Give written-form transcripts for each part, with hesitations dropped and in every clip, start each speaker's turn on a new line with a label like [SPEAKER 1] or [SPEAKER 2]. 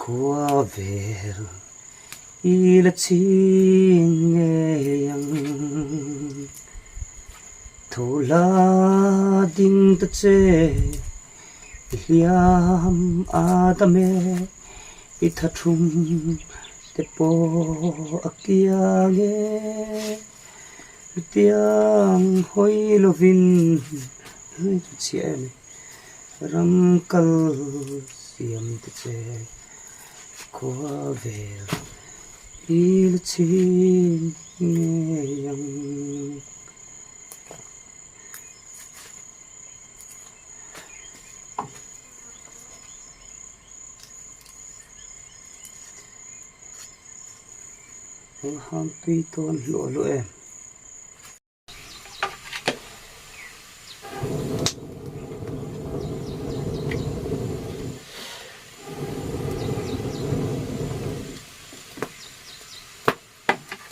[SPEAKER 1] Khua vel i la ching ngei ang. Tho la ding ta che i hliam a dam e, i tha thum te pawh a kiang e. Hetiang hawi lovin chu chhia em e. Ram kal siam te che khua vel i la chhin ngei ang. Heng tui tawn hluah hluah em.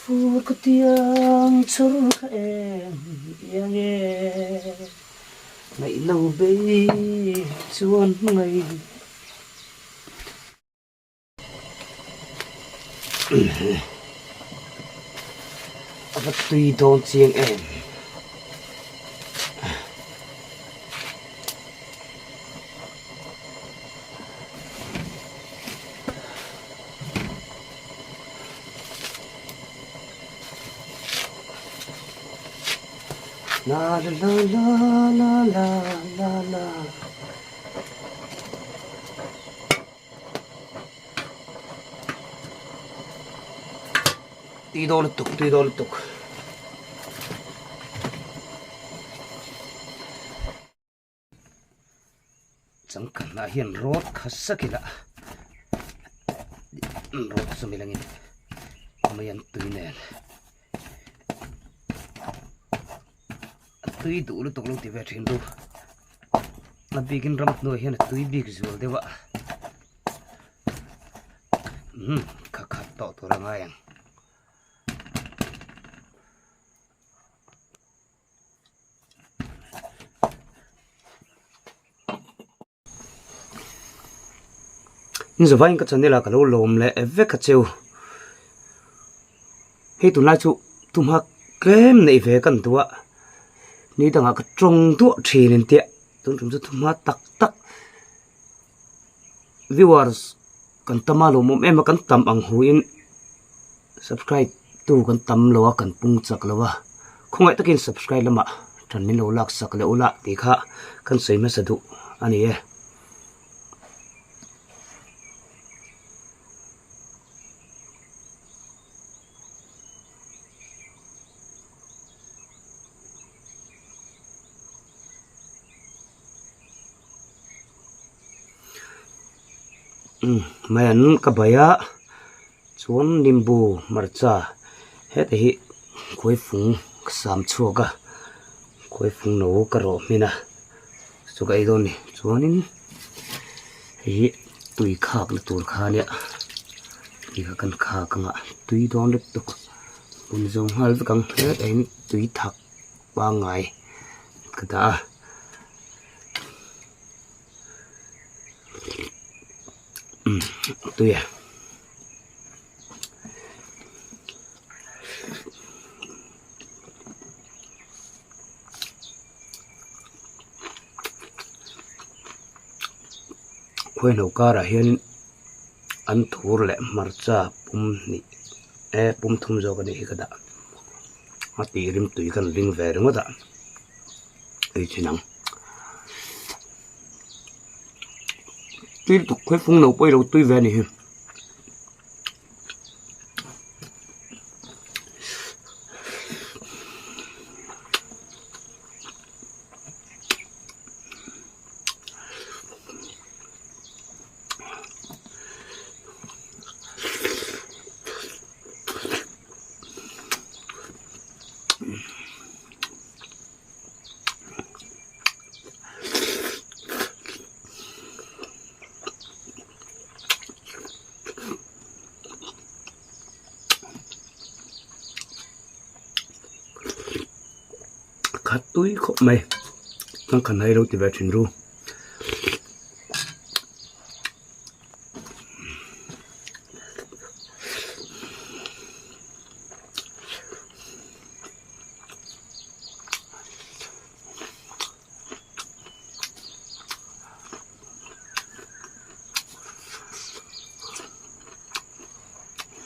[SPEAKER 1] Fur ka tiang chhur kha em iang e, ngaih lo bei chuan hmangaih. A va tui dawn chiang em. La la la la la la la. Tui dawn lutuk tui dawn lutuk. Changkanna hian rawt kha sakila rawt chu milangin mai an tui nen a tui duh lutuk lo ti ve thin ru. A bikin ram hnuai hian a tui bik zual deuh a umm kha khat tawh tur a ngai ang. Inzavain ka channel ah ka lo lawm leh vek a cheu hei tunlai chu tumha tlem neih ve ka ni duh a ni dangah ka tawng duah thin in tia tun tum chu thumha tak tak viewers kan tam a lawmawm em a kan tam ang hu in subscribe tu kan tam lo a kan pung chak lo a khawngaih takin subscribe lamah tan min lo lak sak leh ula tih kha kan sawi hmasa duh a ni e. Mai an ka bai a chuan nimbu hmarcha heta hi khuaifung ka sam chhuak a khuaifung no ka rawh hmin a chu ka ei dawn a ni chuanin hei hi tui khak na tur kha ania tui kha kan khak ang a tui dawn lutuk bun zo nghal vek ang hetah hian tui thak pangngai ka dah a. Tui a khuaino karah hian an thur leh hmarcha pum hnih e pum thum zawk a nih hi ka dah a tih rim tui kan ring ve ringawt a ei thin ang. Tui lutuk khawi fung lo pawh i lo tui ve a ni hi. Khat tui khawp mai changkhan hai lo ti ve thin ru.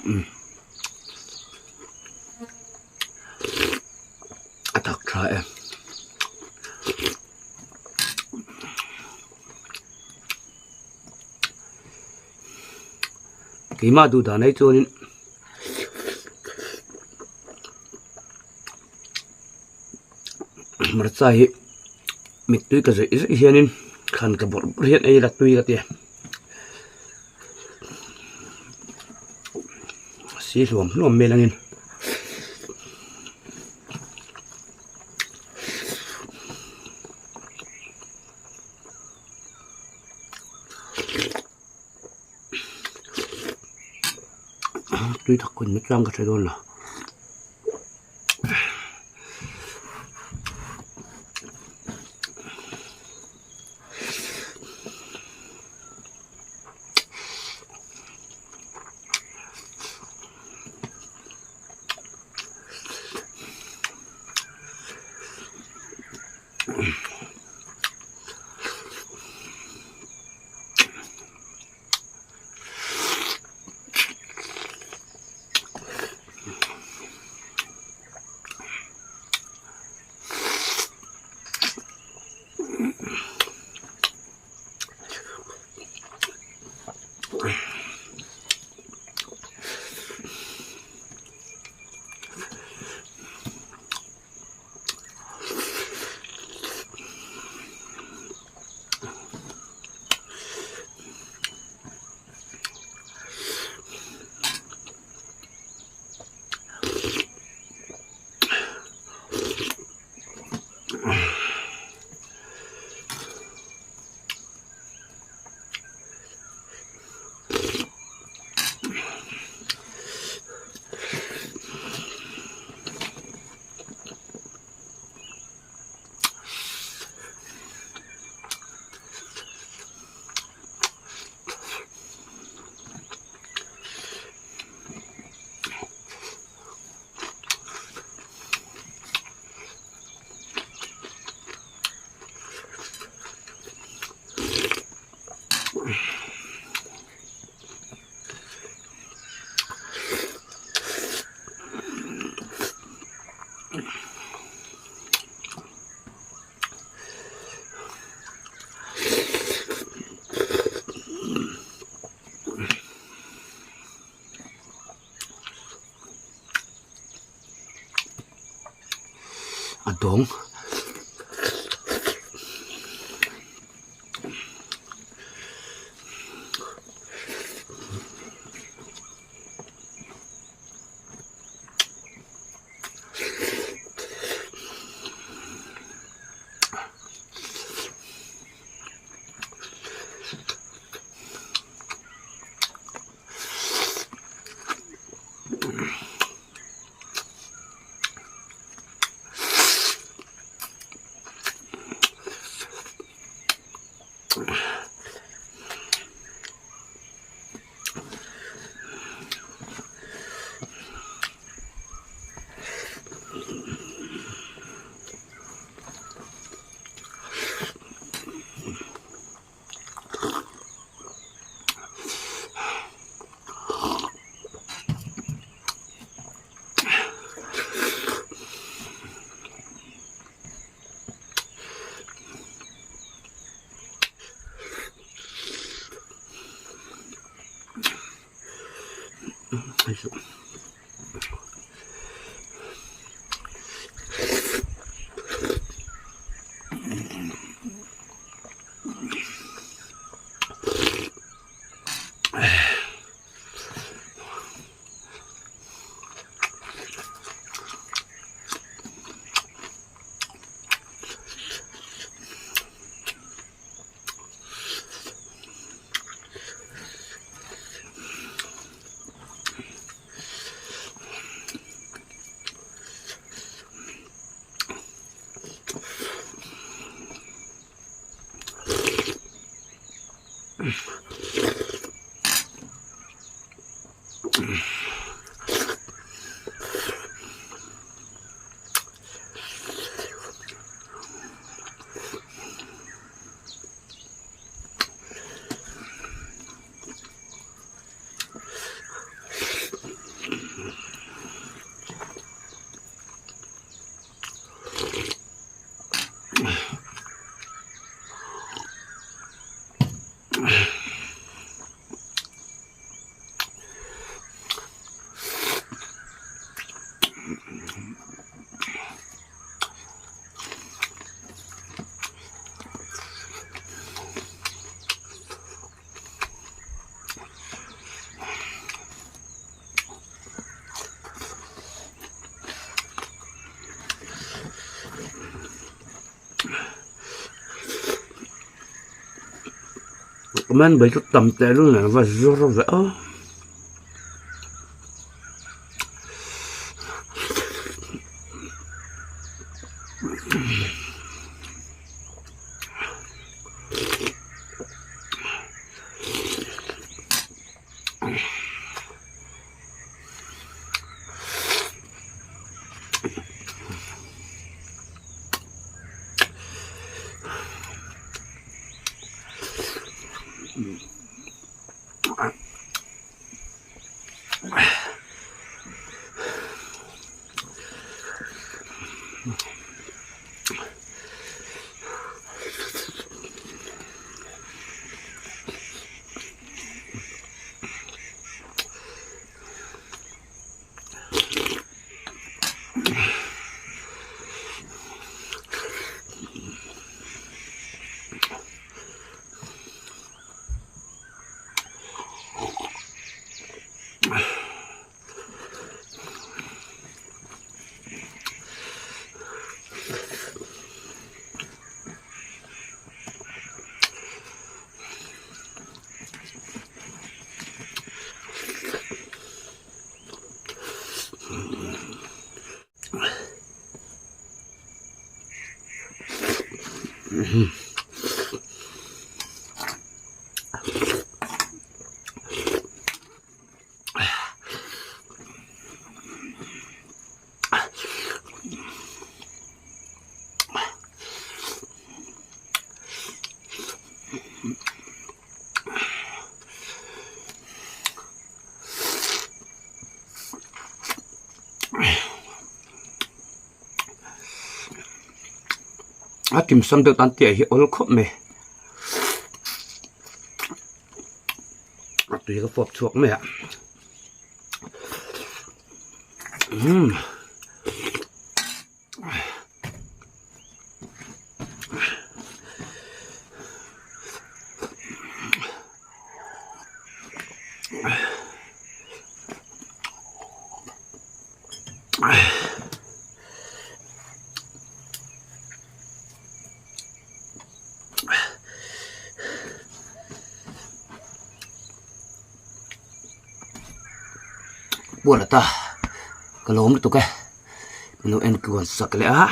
[SPEAKER 1] Umm a tak tha e. Keimah duh dan ai chuanin hmarcha hi mittui ka zawih zawih hianin thlan ka bawrh bawrh hian ei ila tui ka ti a si hluam hluam mai langin. Tui tak kun mai tlang ka hre dawn lo. A dawng. Comment bai chu tam teh lul nen va zur ve aw. A timsam deuh tan tih ah hi awl khawp mai a tui ka fawp chhuak mai a umm. Puan ata ka lawm lutuk e. Min lo en kuan sak leh a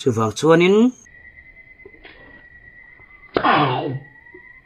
[SPEAKER 1] chuvang chuanin.